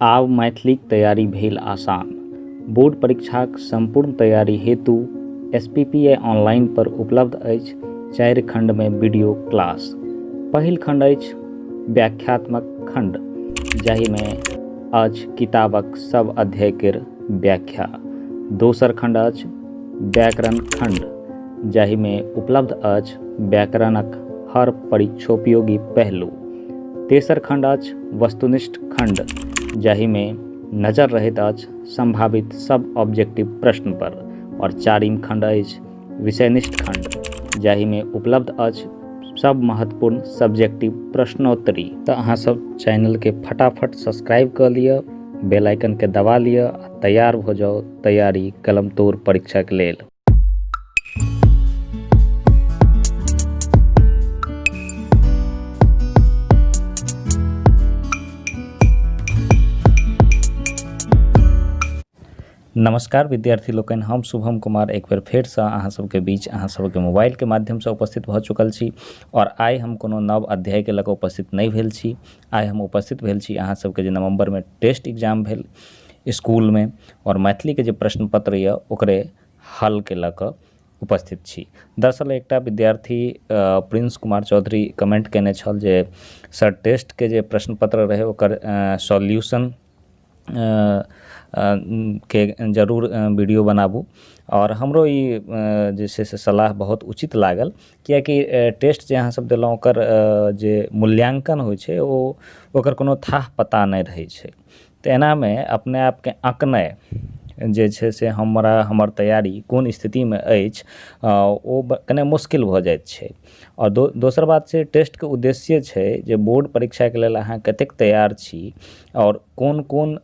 आब मैथिलीक तैयारी भेल आसान। बोर्ड परीक्षाक सम्पूर्ण तैयारी हेतु S P P I online पर उपलब्ध अछि 4 खंडमे वीडियो क्लास। पहिल खंड अछि व्याख्यात्मक खंड, जाहिमे अछि किताबक सब अध्याय केर व्याख्या। दोसर खंड अछि व्याकरण खंड, जाहिमे उपलब्ध अछि व्याकरणक हर परीक्षोपयोगी पहलू। तेसर खंड अछि वस्तुनिष्ठ खंड, जाहिमे नजर रहैत अछि संभावित सब ऑब्जेक्टिव प्रश्न पर। और चारिम खंड अछि विषयनिष्ठ खंड, जाहिमे उपलब्ध अछि सब महत्वपूर्ण सब्जेक्टिव प्रश्नोत्तरी। तऽ अहाँ सब चैनलके फटाफट सब्सक्राइब कऽ लिअ, बेल आइकनके दबा लिअ आ तैयार भऽ जाउ तैयारी कलम तोड़ परीक्षाके लेल। नमस्कार विद्यार्थी लोकनि, हम शुभम कुमार एक बेर फेरसँ अहाँ सबके बीच अहाँ सबके मोबाइलके माध्यमसँ उपस्थित भऽ चुकल छी। आओर आइ हम कोनो नव अध्यायके लऽ कऽ उपस्थित नहि भेल छी। आइ हम उपस्थित भेल छी अहाँ सबके जे नवम्बरमे टेस्ट एग्जाम भेल इसकुलमे आओर मैथिलीके जे प्रश्न पत्र यऽ ओकरे हलके लऽ कऽ उपस्थित छी। दरअसल एकटा विद्यार्थी प्रिंस कुमार चौधरी कमेंट कयने छल जे सर टेस्टके जे प्रश्न पत्र रहै ओकर सॉल्यूशन के जरूर वीडियो बनाबू। आओर हमरो ई जे छै से सलाह बहुत उचित लागल, किएकि टेस्ट जे अहाँ सब देलहुँ ओकर जे मूल्यांकन होइ छै ओ ओकर कोनो थाह पता नहि रहै छै। तऽ एनामे अपने आपके आँकनाइ जे छै से हमरा हमर तैयारी कोन स्थितिमे अछि ओ कने मुश्किल भऽ जाइत छै। आओर दोसर बात छै टेस्टके उद्देश्य छै जे बोर्ड परीक्षाके लेल अहाँ कतेक तैयार छी आओर कोन कोन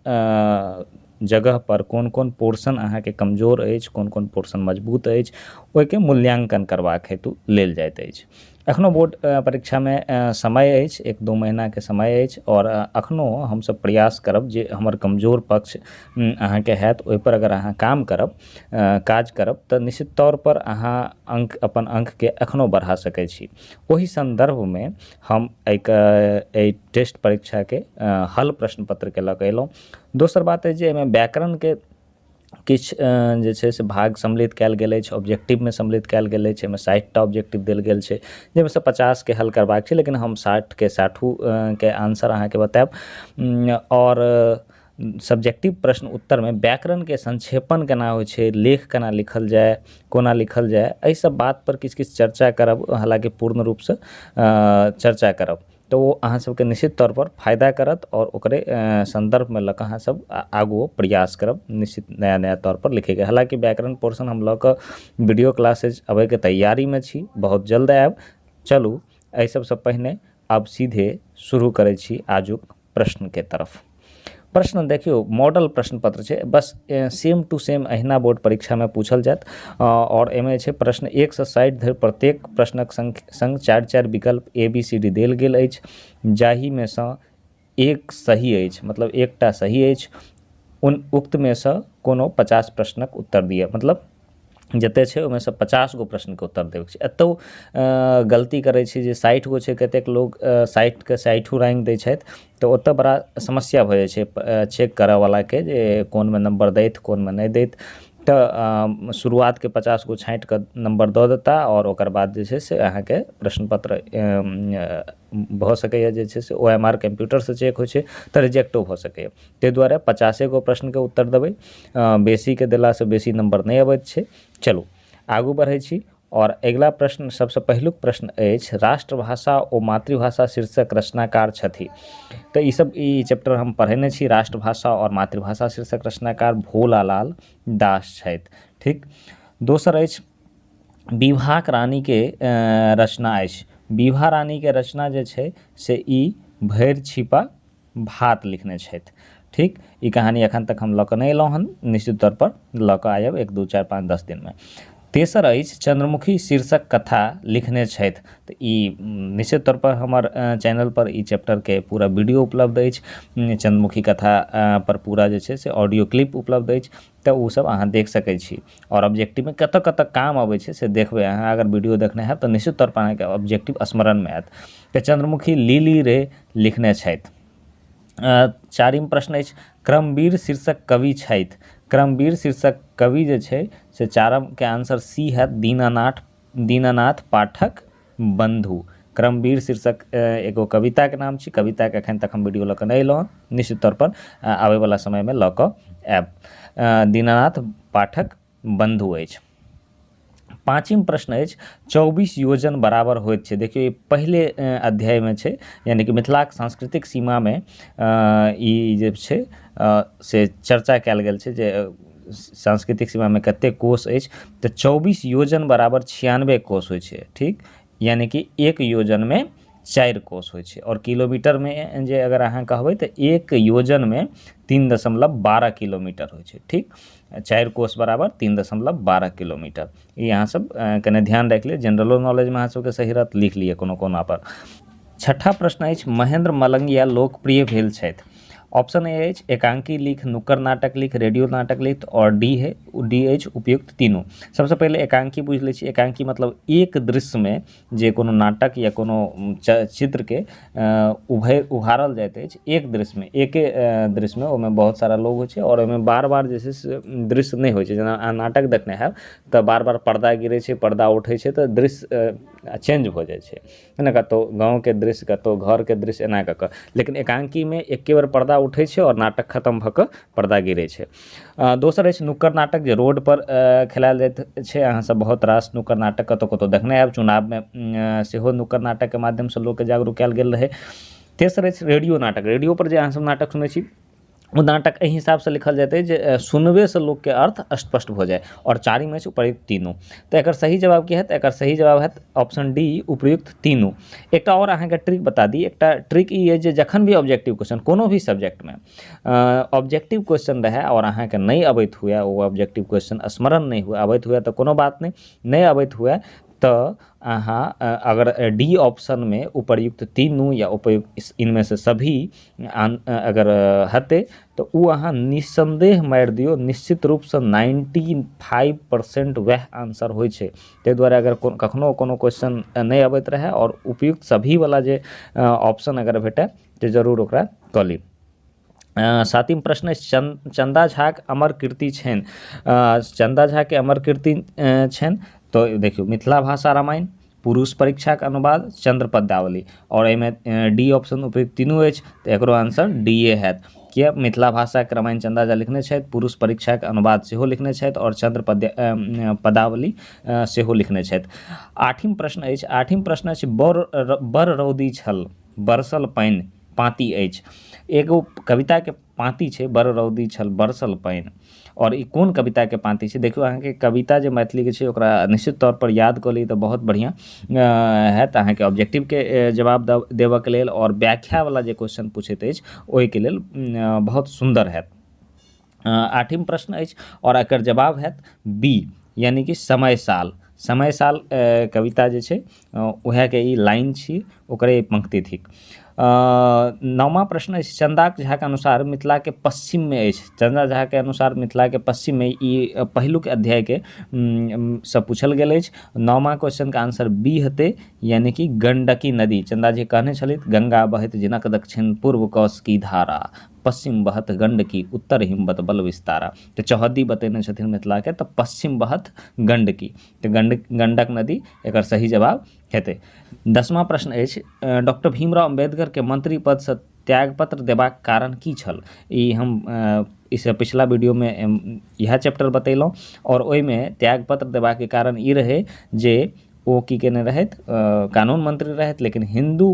जगहपर कोन कोन पोर्शन अहाँके कमजोर अछि, कोन कोन पोर्शन मजबूत अछि, ओहिके मूल्यांकन करबाक हेतु लेल जाइत अछि। एखनो बोर्ड परीक्षामे समय अछि, 1-2 महीनाके समय अछि आओर एखनो हमसब प्रयास करब जे हमर कमजोर पक्ष अहाँके हैत ओहिपर अगर अहाँ काम करब, काज करब तऽ निश्चित तौरपर अहाँ अंक अपन अंकके एखनो बढ़ा सकै छी। ओहि सन्दर्भमे हम एहि टेस्ट परीक्षाके हल प्रश्न पत्रके लऽ कऽ अयलहुँ। दोसर बात अछि जे एहिमे व्याकरणके किछु जे छै से भाग सम्मिलित कयल गेल अछि, ऑब्जेक्टिवमे सम्मिलित कयल गेल अछि। एहिमे 60टा ऑब्जेक्टिव देल गेल छै, जाहिमे सँ 50के हल करबाक छै, लेकिन हम 60के 60के आंसर अहाँके बतायब। आओर सब्जेक्टिव प्रश्न उत्तरमे व्याकरणके संक्षेपण केना होइ छै, लेख केना लिखल जाय, कोना लिखल जाय, एहि सब बातपर किछु किछु चर्चा करब, हालाँकि पूर्ण रूपसँ चर्चा करब तऽ ओ अहाँ सबके निश्चित तौरपर फायदा करत आओर ओकरे सन्दर्भमे लऽ कऽ अहाँ सब आगुओ प्रयास करब निश्चित नया नया तौरपर लिखैके। हालाँकि व्याकरण पोर्शन हम लऽ कऽ वीडियो क्लासेज अबैके तैयारीमे छी, बहुत जल्द आयब। चलू एहि सबसँ पहिने आब सीधे शुरू करै छी आजुक प्रश्नके तरफ। प्रश्न देखियौ, मॉडल प्रश्न पत्र छै, बस सेम टू सेम अहिना बोर्ड परीक्षामे पूछल जायत। आओर एहिमे छै प्रश्न 1 से 60 धरि प्रत्येक प्रश्नक संग 4-4 विकल्प ए बी सी डी देल गेल अछि, जाहिमे सँ एक सही अछि, मतलब एकटा सही अछि। उन उक्तमे सँ कोनो 50 प्रश्नक उत्तर दिअ, मतलब जते छै ओहिमे सँ 50 गो प्रश्नके उत्तर देबैके छै। एतौ गलती करै छै जे 60 गो छै, कतेक लोक 60के 60 रैंक दै छथि, तऽ ओतऽ बड़ा समस्या भऽ जाइ छै चेक करऽवलाके जे कोनमे नम्बर दैत कोनमे नहि दैत। तऽ शुरुआतके 50 गो छाँटि कऽ नम्बर दऽ देता आओर ओकर बाद जे छै से अहाँके प्रश्न पत्र भऽ सकैए जे छै से ओ एम आर कम्प्यूटरसँ चेक होइ छै तऽ रिजेक्टो भऽ सकैए। ताहि दुआरे 50 गो प्रश्नके उत्तर देबै, बेसीके देलासँ बेसी नम्बर नहि अबैत छै। चलू आगू बढ़ै छी आओर अगिला प्रश्न सबसँ पहिलुक प्रश्न अछि राष्ट्रभाषा ओ मातृभाषा शीर्षक रचनाकार छथि। तऽ ई सब ई चैप्टर हम पढ़ेने छी। राष्ट्रभाषा आओर मातृभाषा शीर्षक रचनाकार भोलालाल दास छथि। ठीक, दोसर अछि विभाक रानीके रचना अछि। विभा रानीके रचना जे छै से ई भरि छिपा भात लिखने छथि। ठीक, ई कहानी एखन तक हम लऽ कऽ नहि अयलहुँ हन, निश्चित तौरपर लऽ कऽ आयब 1 2 4 5 10 दिनमे। तेसर अछि चंद्रमुखी शीर्षक कथा लिखने छथि। तऽ ई निश्चित तौरपर हमर चैनलपर ई चैप्टरके पूरा वीडियो उपलब्ध अछि। चंद्रमुखी कथा पर पूरा जे छै से ऑडियो क्लिप उपलब्ध अछि, तऽ ओ सब अहाँ देख सकै छी। आओर ऑब्जेक्टिवमे कतऽ कतऽ काम अबै छै से देखबै अहाँ, अगर वीडियो देखने हैब तऽ निश्चित तौरपर अहाँके ऑब्जेक्टिव स्मरणमे आयत। तऽ चंद्रमुखी लिली रे लिखने छथि। चारिम प्रश्न अछि, क्रमवीर शीर्षक कवि छथि। क्रमवीर शीर्षक कवि जे छै से चारिमके आंसर सी हैत, दीनानाथ पाठक बंधु। क्रमवीर शीर्षक एगो कविताके नाम छी। कविताके एखन तक हम वीडियो लऽ कऽ नहि अयलहुँ हँ, निश्चित तौरपर आबैवला समयमे लऽ कऽ आयब। दीनानाथ पाठक बंधु अछि। पाँचिम प्रश्न अछि, 24 योजन बराबर होइत छै। देखियौ, ई पहिले अध्यायमे छै, यानी कि मिथिलाक सांस्कृतिक सीमामे ई जे छै से चर्चा कयल गेल छै जे सांस्कृतिक सीमामे कतेक कोष अछि। तऽ 24 योजन बराबर 96 कोष होइ छै, ठीक, यानी कि एक योजनमे 4 कोष होइ छै। आओर किलोमीटरमे जे अगर अहाँ कहबै तऽ एक योजनमे 3.12 किलोमीटर होइ छै, ठीक, 4 कोष बराबर 3.12 किलोमीटर। ई अहाँ सब कने ध्यान राखि लिअ, जनरलो नॉलेजमे अहाँ सबके सही रहत, लिख लिअ कोनो कोना पर। छठा प्रश्न अछि, महेंद्र मलंगिया लोकप्रिय भेल छथि। ऑप्शन ए अछि एकांकी लिख, नुक्कड़ नाटक लिख, रेडियो नाटक लिख, और डी है, डी अछि उपयुक्त तीनू। सबसँ पहिले एकांकी बुझि लै छी। एकांकी मतलब एक दृश्यमे जे कोनो नाटक या कोनो चित्रके उभारल जाइत अछि एक दृश्यमे, एके दृश्यमे, ओहिमे बहुत सारा लोग होइ छै आओर ओहिमे बार बार जे छै से दृश्य नहि होइ छै। जेना अहाँ नाटक देखने हैब तऽ बार बार पर्दा गिरै छै, पर्दा उठै छै, तऽ दृश्य चेंज भऽ जाइ छै, है ने, कतहु गाँवके दृश्य, कतहु घरके दृश्य, एना कऽ कऽ। लेकिन एकांकीमे एके बेर पर्दा उठै छै आओर नाटक खतम भऽ कऽ पर्दा गिरै छै। दोसर अछि नुक्कड़ नाटक, जे रोडपर खेलायल जाइत छै। अहाँ सब बहुत रास नुक्कड़ नाटक कतहु कतहु देखने हैब, चुनावमे सेहो नुक्कड़ नाटकके माध्यमसँ लोकके जागरूक कयल गेल रहै। तेसर अछि रेडियो नाटक। रेडियोपर जे अहाँ सब नाटक सुनै छी ओ नाटक एहि हिसाबसँ लिखल जाइत अछि जे सुनबेसँ लोकके अर्थ स्पष्ट भऽ जाय। आओर चारिम अछि उपयुक्त तीनू। तऽ एकर सही जवाब की हैत? एकर सही जवाब हैत ऑप्शन डी, उपयुक्त तीनू। एकटा आओर अहाँके ट्रिक बता दी। एकटा ट्रिक ई अछि जे जखन भी ऑब्जेक्टिव क्वेश्चन कोनो भी सब्जेक्टमे ऑब्जेक्टिव क्वेश्चन रहए आओर अहाँके नहि अबैत हुए, ओ ऑब्जेक्टिव क्वेश्चन स्मरण नहि हुए, अबैत हुए तऽ कोनो बात नहि, नहि अबैत हुए तऽ अहाँ अगर डी ऑप्शनमे उपर्युक्त तीनू या उपयुक्त इनमें से सभी अगर हेतै तऽ ओ अहाँ निस्सन्देह मारि दियौ, निश्चित रूपसँ 95% वएह आंसर होइ छै। ताहि दुआरे अगर कखनो कोनो क्वेश्चन नहि अबैत रहए आओर उपयुक्त सभीवला जे ऑप्शन अगर भेटए तऽ जरूर ओकरा कऽ ली। सातिम प्रश्न अछि, चन्दा झाक अमर कीर्ति छनि। चन्दा झाके अमर कीर्ति छनि तऽ देखियौ, मिथिला भाषा रामायण, पुरुष परीक्षाक अनुवाद, चंद्र पदावली, आओर एहिमे डी ऑप्शन उपयुक्त तीनू अछि, तऽ एकरो आंसर डी ए हैत। किया? मिथिला भाषाक रामायण चन्दा झा लिखने छथि, पुरुष परीक्षाक अनुवाद सेहो लिखने छथि आओर चंद्र पदावली सेहो लिखने छथि। आठिम प्रश्न अछि, आठिम प्रश्न अछि, बड़ रौदी छल बरसल पानि पाँति अछि। एगो कविताके पाँति छै, बड़ रौदी छल बरसल पानि, आओर ई कोन कविताके पाँति छै? देखियौ, अहाँके कविता जे मैथिलीके छै ओकरा निश्चित तौर पर याद कऽ ली तऽ बहुत बढ़िआँ हैत अहाँके ऑब्जेक्टिवके जवाब देबऽके लेल, आओर व्याख्यावला जे क्वेश्चन पूछैत अछि ओहिके लेल बहुत सुन्दर हैत। आठिम प्रश्न अछि आओर एकर जवाब हैत बी, यानी कि समय साल। समय साल कविता जे छै उएहके ई लाइन छी, ओकरे पंक्ति थिक। नौमा प्रश्न अछि, चन्दा झाके अनुसार मिथिलाके पश्चिममे अछि। चन्दा झाके अनुसार मिथिलाके पश्चिममे, ई पहिलुक अध्यायके से पूछल गेल अछि। नौमा क्वेश्चनके आंसर बी हेतै, यानी कि गंडकी नदी। चन्दा जी कहने छलथि, गंगा बहैत जिनक दक्षिण पूर्व कौश की धारा, पश्चिम बहत गंडकी उत्तर हिमवत बल विस्तारा। तऽ चौहद्दी बतेने छथिन मिथिलाके, तऽ पश्चिम बहत गंडकी, तऽ गंडक नदी एकर सही जवाब हेतै। दसमा प्रश्न अछि, डॉक्टर भीमराव अम्बेडकर के मंत्री पद से त्यागपत्र देबाक कारण की छल? ई हम इससे पिछला वीडियो में इएह चैप्टर बतेलहुँ, और ओहिमे त्यागपत्र देबाक कारण ई रहै जे ओ की केने रहथि, कानून मंत्री रहथि, लेकिन हिंदू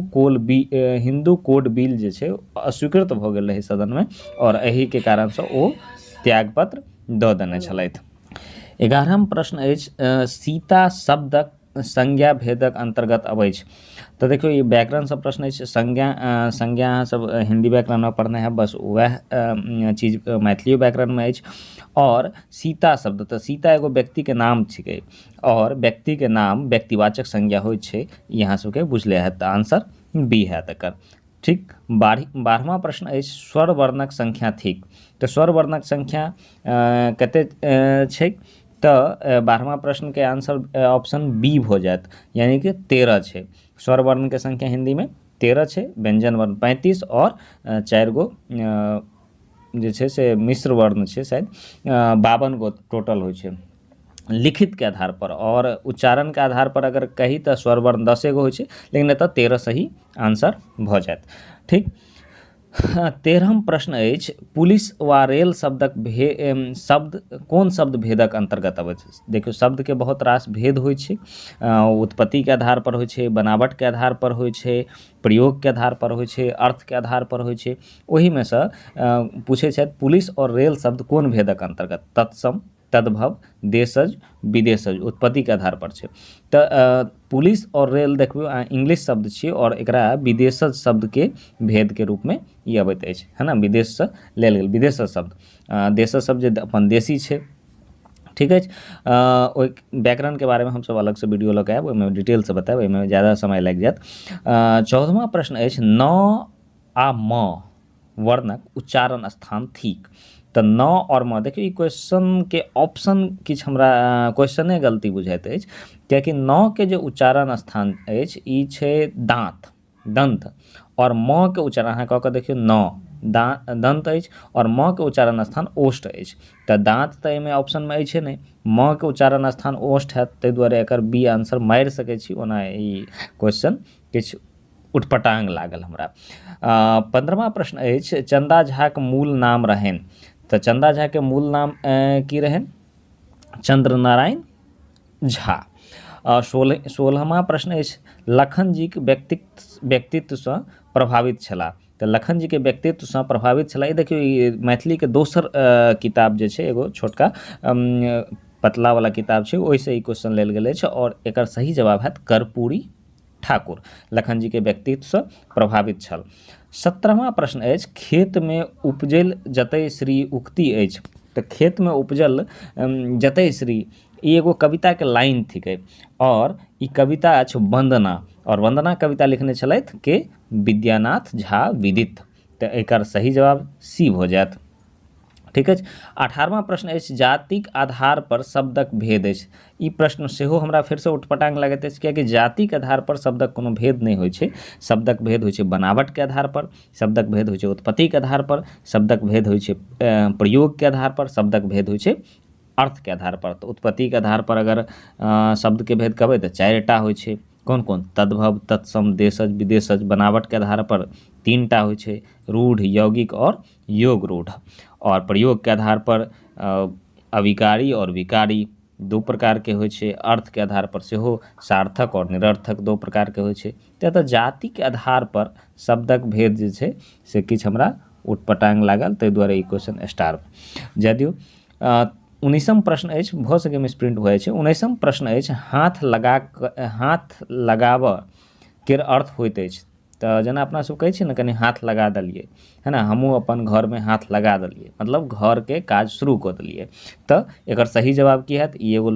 कोड बिल जे छै अस्वीकृत भऽ गेल रहै सदनमे, और एहिके कारणसँ ओ त्यागपत्र दऽ देने छलथि। 11म प्रश्न अछि, सीता शब्दक संज्ञा भेदक अन्तर्गत अबै छै। तऽ देखियौ, ई व्याकरणसँ प्रश्न अछि। संज्ञा अहाँ सब हिन्दी व्याकरणमे पढ़ने हैब, बस वएह चीज मैथिलियो व्याकरणमे अछि। और सीता शब्द, तऽ सीता एगो व्यक्तिके नाम छिकै, और व्यक्तिके नाम व्यक्तिवाचक संज्ञा होइ छै, ई अहाँ सबके बुझले हैत, तऽ आंसर बी हैत एकर। ठीक, 12वां प्रश्न अछि, स्वर वर्णक संख्या थिक। तऽ स्वर वर्णक संख्या कते छै? तऽ 12वां प्रश्नके आंसर ऑप्शन बी भऽ जायत, यानी कि 13 छै। स्वर वर्णके संख्या हिन्दीमे 13 छै, व्यञ्जन वर्ण 35 आओर 4 गो जे छै से मिश्र वर्ण छै, शायद 52 गो टोटल होइ छै लिखितके आधारपर। आओर उच्चारणके आधारपर अगर कही तऽ स्वर वर्ण 10 गो होइ छै, लेकिन एतऽ 13 सही आंसर भऽ जायत। ठीक, 13म प्रश्न अछि, पुलिस वा रेल शब्दक शब्द कोन शब्द भेदक अन्तर्गत अबैत अछि? देखियौ, शब्दके बहुत रास भेद होइ छै, उत्पत्तिके आधारपर होइ छै, बनावटके आधारपर होइ छै, प्रयोगके आधारपर होइ छै, अर्थके आधारपर होइ छै। ओहिमे सँ पूछै छथि पुलिस आओर रेल शब्द कोन भेदक अन्तर्गत? तत्सम, तद्भव, देशज, विदेशज, उत्पत्तिके आधारपर छै। तऽ पुलिस आओर रेल देखबै अहाँ इंग्लिश शब्द छियै आओर एकरा विदेशज शब्दके भेदके रूपमे ई अबैत अछि, है ने, विदेशसँ लेल गेल विदेशज शब्द। देशज शब्द जे अपन देशी छै। ठीक अछि, ओहि व्याकरणके बारेमे हमसब अलगसँ वीडियो लऽ कऽ आयब, ओहिमे डिटेलसँ बतायब, एहिमे ज्यादा समय लागि जायत। 14वां प्रश्न अछि, न आ म वर्णक उच्चारण स्थान थिक? तऽ न आओर म, देखियौ ई क्वेश्चनके ऑप्शन किछु हमरा क्वेश्चने गलती बुझाइत अछि, कियाकि न के जे उच्चारण स्थान अछि ई छै दाँत, दन्त, आओर म के उच्चारण अहाँ कऽ कऽ देखियौ, न दन्त अछि आओर म के उच्चारण स्थान ओष्ठ अछि। तऽ दाँत तऽ एहिमे ऑप्शनमे अछि नहि, म के उच्चारण स्थान ओष्ठ हैत, ताहि दुआरे एकर बी आंसर मारि सकै छी। ओना ई क्वेश्चन किछु उटपटांग लागल हमरा। 15वां प्रश्न अछि, चन्दा झाक मूल नाम रहनि? तऽ चन्दा झाके मूल नाम की रहनि? चन्द्रनारायण झा। 16वां प्रश्न अछि, लखन जीक व्यक्तित्वसँ प्रभावित छलाह? तऽ लखन जीके व्यक्तित्वसँ प्रभावित छलाह, ई देखियौ ई मैथिलीके दोसर किताब जे छै, एगो छोटका पतलावला किताब छै, ओहिसँ ई क्वेश्चन लेल गेल अछि आओर एकर सही जवाब हैत कर्पूरी ठाकुर लखन जीके व्यक्तित्वसँ प्रभावित छल। 17वां प्रश्न अछि, खेतमे उपजल जतय श्री उक्ति अछि? तऽ खेतमे उपजल जतय श्री ई एगो कविताके लाइन थिकै आओर ई कविता अछि वन्दना, आओर वन्दना कविता लिखने छलथि के? विद्यानाथ झा विदित। तऽ एकर सही जवाब सी भऽ जायत। ठीक अछि, 18वां प्रश्न अछि, जातिक आधार पर शब्दक भेद अछि? ई प्रश्न सेहो हमरा फेरसँ उटपटांग लगैत अछि, कियाकि जातिक आधार पर शब्दक कोनो भेद नहि होइ छै। शब्दक भेद होइ छै बनावटके आधार पर, शब्दक भेद होइ छै उत्पत्तिके आधार पर, शब्दक भेद होइ छै प्रयोगके आधार पर, शब्दक भेद होइ छै अर्थके आधार पर। तऽ उत्पत्तिके आधार पर अगर शब्दके भेद कहबै तऽ 4टा होइ छै। कोन कोन? तद्भव, तत्सम, देशज, विदेशज। बनावटके आधार पर 3टा होइ छै, रूढ़, यौगिक आओर योग रूढ़। आओर प्रयोगके आधार पर अविकारी आओर विकारी 2 प्रकारके होइ छै। अर्थके आधार पर सेहो सार्थक आओर निरर्थक 2 प्रकारके होइ छै। तऽ जातिके आधार पर शब्दक भेद जे छै से किछु हमरा उटपटांग लागल, ताहि दुआरे ई क्वेश्चन स्टार जाय दियौ। 19म प्रश्न अछि, भऽ सकै मिसप्रिंट भऽ जाइ छै। 19म प्रश्न अछि, हाथ लगाबऽ केर अर्थ होइत अछि? तऽ जेना अपना सब कहै छियै ने, कनि हाथ लगा देलियै, है ने, हमहूँ अपन घरमे हाथ लगा देलियै, मतलब घरके काज शुरू कऽ देलियै। तऽ एकर सही जवाब की हैत? ई एगो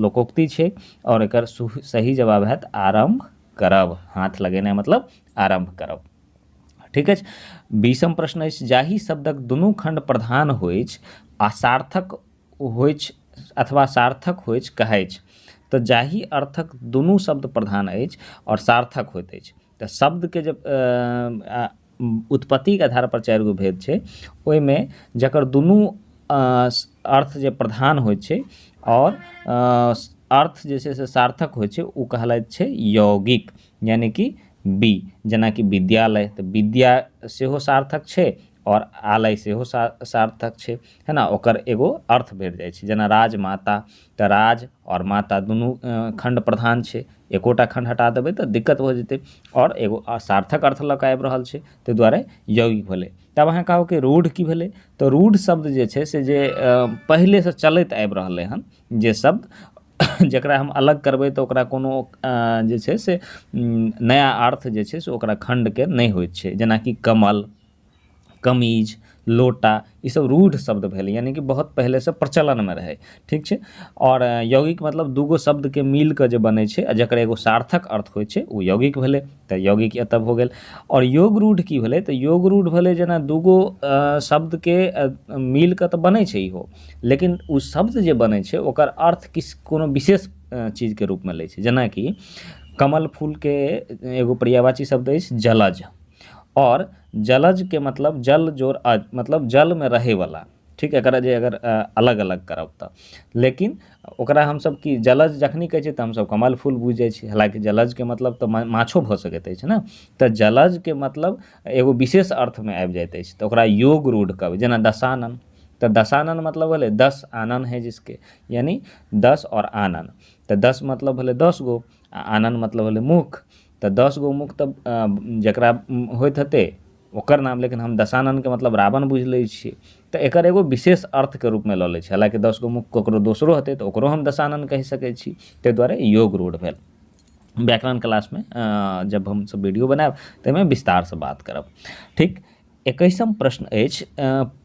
लोकोक्ति छै आओर एकर सही जवाब हैत आरम्भ करब। हाथ लगेनाइ मतलब आरम्भ करब। ठीक अछि, 20म प्रश्न अछि, जाहि शब्दक दुनू खण्ड प्रधान होइछ आ सार्थक होइछ अथवा सार्थक होइछ कहैछ? तऽ जाहि अर्थक दुनू शब्द प्रधान अछि आओर सार्थक होइत अछि, तऽ शब्दके जे उत्पत्तिके आधार पर 4 गो भेद छै, ओहिमे जकर दुनू अर्थ जे प्रधान होइ छै आओर अर्थ जे छै से सार्थक होइ छै, ओ कहलाइत छै यौगिक, यानी कि बी। जेनाकि विद्यालय, तऽ विद्या सेहो सार्थक छै आओर आलय सेहो सार्थक छै, है ना, ओकर एगो अर्थ भेट जाइ छै। जेना राजमाता, तऽ राज आओर माता दुनू खण्ड प्रधान छै, एकोटा खण्ड हटा देबै तऽ दिक्कत भऽ जेतै, आओर एगो सार्थक अर्थ लऽ कऽ आबि रहल छै, ताहि दुआरे यौगिक भेलै। तब अहाँ कहू कि रूढ़ की भेलै? तऽ रूढ़ शब्द जे छै से जे पहिलेसँ चलैत आबि रहलै हन, जे शब्द जकरा हम अलग करबै तऽ ओकरा कोनो जे छै से नया अर्थ जे छै से ओकरा खण्डके नहि होइत छै। जेनाकि कमल, कमीज, लोटा, ई सब रूढ़ शब्द भेलै, यानी कि बहुत पहिलेसँ प्रचलनमे रहै। ठीक छै, आओर यौगिक मतलब दूगो शब्दके मिल कऽ जे बनै छै आ जकर एगो सार्थक अर्थ होइ छै, ओ यौगिक भेलै। तऽ यौगिक एतऽ भऽ गेल। आओर योग रूढ़ की भेलै? तऽ योग रूढ़ भेलै जेना दूगो शब्दके मिल कऽ तऽ बनै छै इहो, लेकिन ओ शब्द जे बनै छै ओकर अर्थ किछु कोनो विशेष चीजके रूपमे लै छै। जेनाकि कमल फूलके एगो पर्यायवाची शब्द अछि जलज, आओर जलजके मतलब जल जोड़ अज, मतलब जलमे रहैवला। ठीक, एकर जे अगर अलग अलग करब तऽ, लेकिन ओकरा हमसब की जलज जखनी कहै छियै तऽ हमसब कमल फूल बुझि जाइ छी, हालाँकि जलजके मतलब तऽ माछो भऽ सकैत अछि ने। तऽ जलजके मतलब एगो विशेष अर्थमे आबि जाइत अछि, तऽ ओकरा योग रूढ़ कहबै। जेना दशानन, तऽ दशानन मतलब भेलै 10 आनन है जिसके, यानी 10 और आनन। तऽ 10 मतलब भेलै 10 गो, आ आनन मतलब भेलै मुख। तऽ 10 गो मुख तऽ जकरा होइत हेतै ओकर नाम, लेकिन हम दशाननके मतलब रावण बुझि लै छियै। तऽ एकर एगो विशेष अर्थके रूपमे लऽ लै छी, हालाँकि 10 गो मुख ककरो दोसरो हेतै तऽ ओकरो हम दशानन कहि सकै छी, ताहि दुआरे योग रूढ़ भेल। व्याकरण क्लासमे जब हमसब वीडियो बनायब ताहिमे विस्तारसँ बात करब। ठीक, 21म प्रश्न अछि,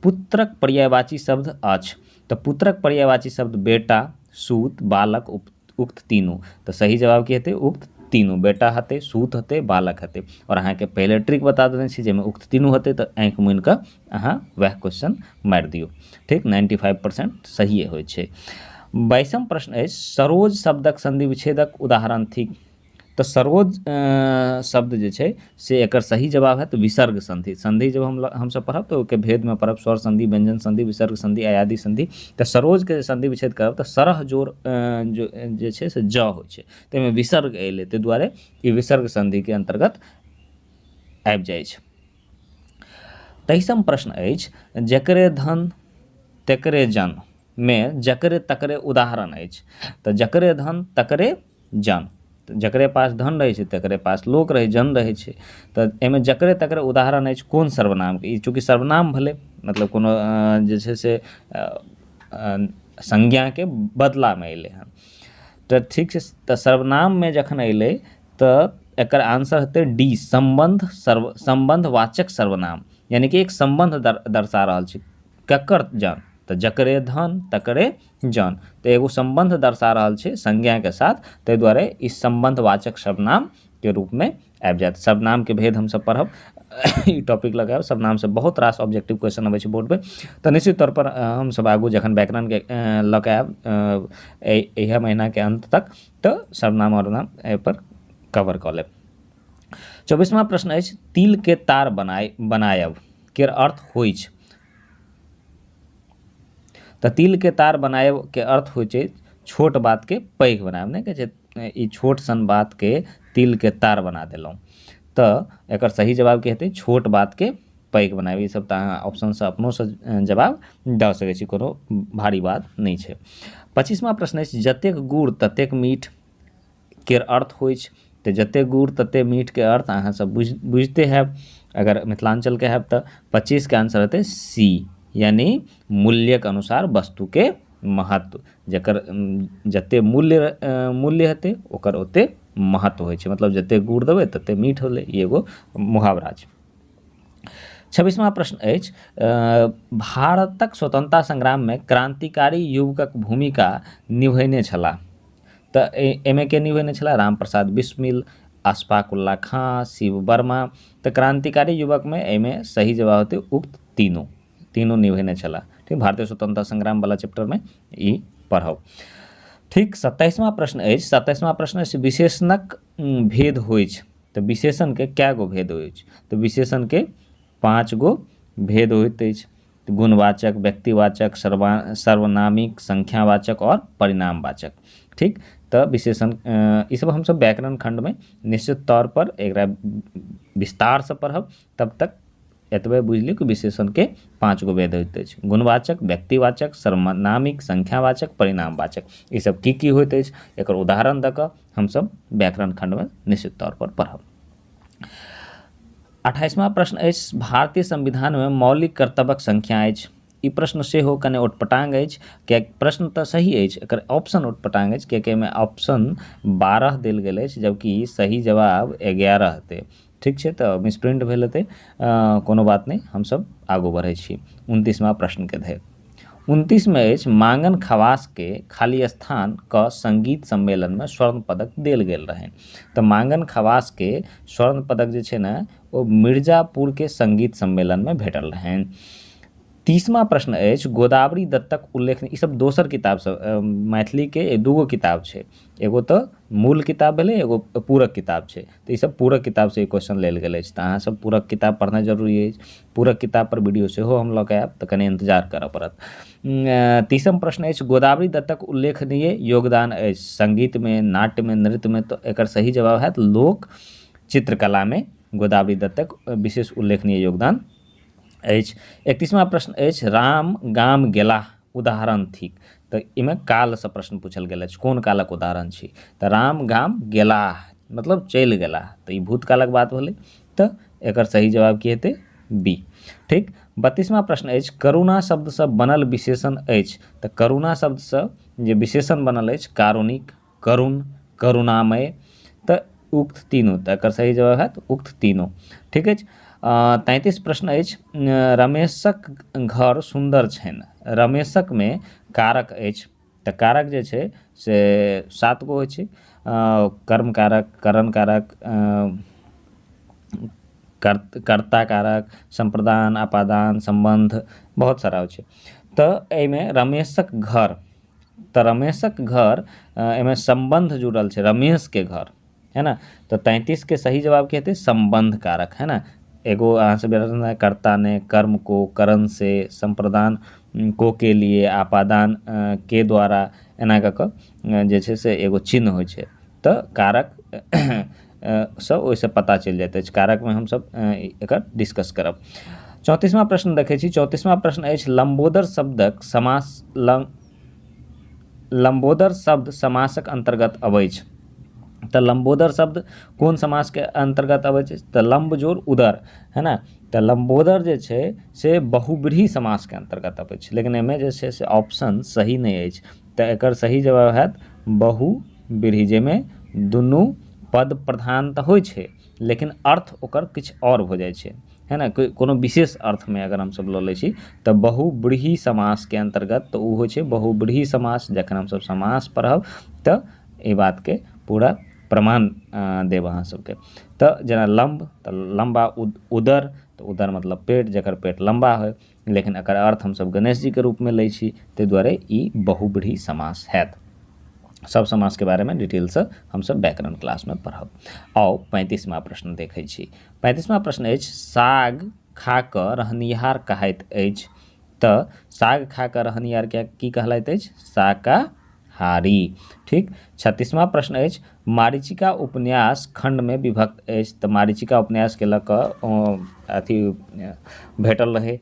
पुत्रक पर्यायवाची शब्द अछि। तऽ पुत्रक पर्यायवाची शब्द बेटा, सूत, बालक, उक्त तीनू। तऽ सही जवाब की हेतै? उक्त तीनू, बेटा हेतै, सूत हेतै, बालक हेतै। आओर अहाँके पहिले ट्रिक बता देने छी, जाहिमे उक्त तीनू हेतै तऽ आँखि मुनि कऽ अहाँ वएह क्वेश्चन मारि दियौ। ठीक, 95% सहिए होइ छै। 22म प्रश्न अछि, सरोज शब्दक संधि विच्छेदक उदाहरण थिक। तऽ सरोज शब्द जे छै से एकर सही जवाब हैत विसर्ग संधि। संधि जब हमसब पढ़ब तऽ ओहिके भेदमे पढ़ब, स्वर संधि, व्यंजन संधि, विसर्ग संधि, अयादि संधि। तऽ सरोजके संधि विच्छेद करब तऽ सरह जोड़ जे छै से ज होइ छै, ताहिमे विसर्ग अयलै, ताहि दुआरे ई विसर्ग संधिके अन्तर्गत आबि जाइ छै। 23म प्रश्न अछि, जकरे धन तकरे जन मे जकरे तकरे उदाहरण अछि। तऽ जकरे धन तकरे जन, जकरे पास धन रहै छै तकरे पास लोक रहै, जन रहै छै। तऽ एहिमे जकरे तकरे उदाहरण अछि कोन सर्वनामके? ई चूँकि सर्वनाम भेलै, मतलब कोनो जे छै से संज्ञाके बदलामे अयलै हँ, तऽ ठीक छै। तऽ सर्वनाममे जखन अयलै तऽ एकर आंसर हेतै डी, सम्बन्ध, सम्बन्धवाचक सर्वनाम, यानी कि एक सम्बन्ध दर्शा रहल छै। ककर जन? तऽ जकरे धन तकरे जन, तऽ एगो सम्बन्ध दर्शा रहल छै संज्ञाके साथ, ताहि दुआरे ई सम्बन्धवाचक सर्वनामके रूपमे आबि जायत। सर्वनामके भेद हमसब पढ़ब, ई टॉपिक लगायब। सर्वनामसँ बहुत रास ऑब्जेक्टिव क्वेश्चन अबै छै बोर्डमे, तऽ निश्चित तौर पर हमसब आगू जखन व्याकरणके लऽ कऽ आयब इएह महीनाके अन्त तक, तऽ सर्वनाम आओर नाम एहिपर कवर कऽ लेब। 24वां प्रश्न अछि, तिलके तार बनायब केर अर्थ होइछ। तऽ तिलके तार बनायब के अर्थ होइ छै छोट बातके पैघ बनायब, नहि कहै छै ई छोट सन बातके तिलके तार बना देलहुँ। तऽ एकर सही जवाब की हेतै? छोट बातके पैघ बनायब। ई सब तऽ अहाँ ऑप्शनसँ अपनोसँ जवाब दऽ सकै छी, कोनो भारी बात नहि छै। 25वां प्रश्न अछि, जतेक गुड़ ततेक मीठ केर अर्थ होइछ। तऽ जतेक गुड़ ततेक मीठके अर्थ अहाँ सब बुझिते हैब अगर मिथिलाञ्चलके हैब। तऽ 25 के आंसर हेतै सी, यानी मूल्यक अनुसार वस्तुके महत्व, जकर जते मूल्य हेतै ओकर ओते महत्व होइ छै, मतलब जते गुड़ देबै तते मीठ होलै, ई एगो मुहावरा छै। 26वां प्रश्न अछि, भारतक स्वतंत्रता संग्राममे क्रांतिकारी युवकक भूमिका निभेने छलाह। तऽ एहिमे के निभेने छलाह? रामप्रसाद बिस्मिल, अशफाक उल्ला खां, शिव वर्मा। तऽ क्रांतिकारी युवकमे एहिमे सही जवाब हेतै उक्त तीनू निभेने छलाह। ठीक, भारतीय स्वतंत्रता संग्राम वाला चैप्टरमे ई पढ़ब। ठीक, 27वां प्रश्न अछि, 27वां प्रश्न अछि, विशेषणक भेद होइछ। तऽ विशेषणके कए गो भेद होइछ? तऽ विशेषणके 5 गो भेद होइत अछि, गुणवाचक, व्यक्तिवाचक, सर्वनामिक, संख्यावाचक और परिणामवाचक। ठीक, तऽ विशेषण ई सब हमसब व्याकरण खंडमे निश्चित तौर पर एकरा विस्तारसँ पढ़ब, तब तक एतबे बुझि लियौ कि विशेषणके 5 गो भेद होइत अछि, गुणवाचक, व्यक्तिवाचक, सर्वनामिक, संख्यावाचक, परिणामवाचक। ई सब की की होइत अछि एकर उदाहरण दऽ कऽ हमसब व्याकरण खंडमे निश्चित तौर पर पढ़ब। 28वां प्रश्न अछि, भारतीय संविधानमे मौलिक कर्तव्यक संख्या अछि। ई प्रश्न सेहो कने उटपटांग अछि, किएकि प्रश्न तऽ सही अछि, एकर ऑप्शन उटपटांग अछि, किएकि एहिमे ऑप्शन 12 देल गेल अछि, जबकि सही जवाब 11 हेतै। ठीक छै, तऽ मिसप्रिंट भेल हेतै, कोनो बात नहि, हमसब आगू बढ़ै छी 29वां प्रश्नके धरि। 29 में अछि, मांगन खवास के खाली स्थान क संगीत सम्मेलन में स्वर्ण पदक देल गेल रहनि। तऽ मांगन खवास के स्वर्ण पदक जे छै ने ओ मिर्जापुर के संगीत सम्मेलन में भेटल रहनि। 30मा प्रश्न अछि, गोदावरी दत्तक उल्लेख, ई सब दोसर किताब सब, मैथिलीके दूगो किताब छै, एगो तऽ मूल किताब भेलै, एगो पूरक किताब छै। तऽ ई सब पूरक किताबसँ ई क्वेश्चन लेल गेल अछि। तऽ अहाँ सब पूरक किताब पढ़नाइ जरूरी अछि। पूरक किताब पर वीडियो सेहो हम लऽ कऽ आयब, तऽ कनि इंतजार करऽ पड़त। 30म प्रश्न अछि, गोदावरी दत्तक उल्लेखनीय योगदान अछि संगीतमे, नाट्यमे, नृत्यमे। तऽ एकर सही जवाब हैत लोक चित्रकलामे गोदावरी दत्तक विशेष उल्लेखनीय योगदान अछि। 31मा प्रश्न अछि, राम गाम गेलाह उदाहरण थिक। तऽ एहिमे कालसँ प्रश्न पूछल गेल अछि, कोन कालक उदाहरण छी? तऽ राम गाम गेलाह मतलब चलि गेलाह, तऽ ई भूतकालक बात भेलै। तऽ एकर सही जवाब की हेतै? बी। ठीक। 32मा प्रश्न अछि, करुणा शब्दसँ बनल विशेषण अछि। तऽ करुणा शब्दसँ जे विशेषण बनल अछि, कारुणिक, करुण, करुणामय, तऽ उक्त तीनू। तऽ एकर सही जवाब हैत उक्त तीनू। ठीक अछि। 33 प्रश्न अछि, रमेशक घर सुन्दर छनि। रमेशकमे कारक अछि। तऽ कारक जे छै से 7 गो होइ छै, कर्म कारक, करण कारक, कर्ता कारक, संप्रदान, अपादान, संबंध, बहुत सारा होइ छै। तऽ एहिमे रमेशक घर, तऽ रमेशक घर एहिमे संबंध जुड़ल छै, रमेशके घर, है ना। तऽ 33 के सही जवाब की हेतै? संबंध कारक, है ना। एगो अहाँ सब कर्ता ने कर्म को, करण से, संप्रदान को के लिए, आपादान के द्वारा, एना कऽ कऽ जे छै से एगो चिन्ह होइ छै। तऽ कारक सँ ओहिसँ पता चलि जाइत अछि। कारकमे हमसब एकर डिस्कस करब। 34मा प्रश्न देखै छी। 34मा प्रश्न अछि, लंबोदर शब्दक समास, लंबोदर शब्द समासक अन्तर्गत अबैछ। तऽ लंबोदर शब्द कोन समासके अन्तर्गत अबै छै? तऽ लंब जोड़ उदर, है ना। तऽ लंबोदर जे छै से बहुव्रीहि समासके अन्तर्गत अबै छै, लेकिन एहिमे जे छै से ऑप्शन सही नहि अछि। तऽ एकर सही जवाब हैत बहुव्रीहि, जाहिमे दुनू पद प्रधान तऽ होइ छै लेकिन अर्थ ओकर किछु आओर हो जाइ छै, है ना। कोनो विशेष अर्थमे अगर हमसब लऽ लै छी तऽ बहुव्रीहि समासके अन्तर्गत तऽ ओ होइ छै बहुव्रीहि समास। जखन हमसब समास पढ़ब तऽ एहि बातके पूरा प्रमाण देब अहाँ सबके। तऽ जेना लम्ब, तऽ लम्बा, उदर, तऽ उदर मतलब पेट, जकर पेट लम्बा होइ, लेकिन एकर अर्थ हमसब गणेश जीके रूपमे लै छी, ताहि दुआरे ई बहुव्रीहि समास हैत। सब समासके बारेमे डिटेलसँ हमसब व्याकरण क्लासमे पढ़ब। आउ 35मा प्रश्न देखै छी। 35मा प्रश्न अछि, साग खा कऽ रहनिहार कहाइत अछि। तऽ साग खा कऽ रहनिहार की कहलाइत अछि? शाकाहारी। ठीक। 36मा प्रश्न अछि, मारीचिका उपन्यास खण्डमे विभक्त अछि। तऽ मारीचिका उपन्यासके लऽ कऽ अथी भेटल रहै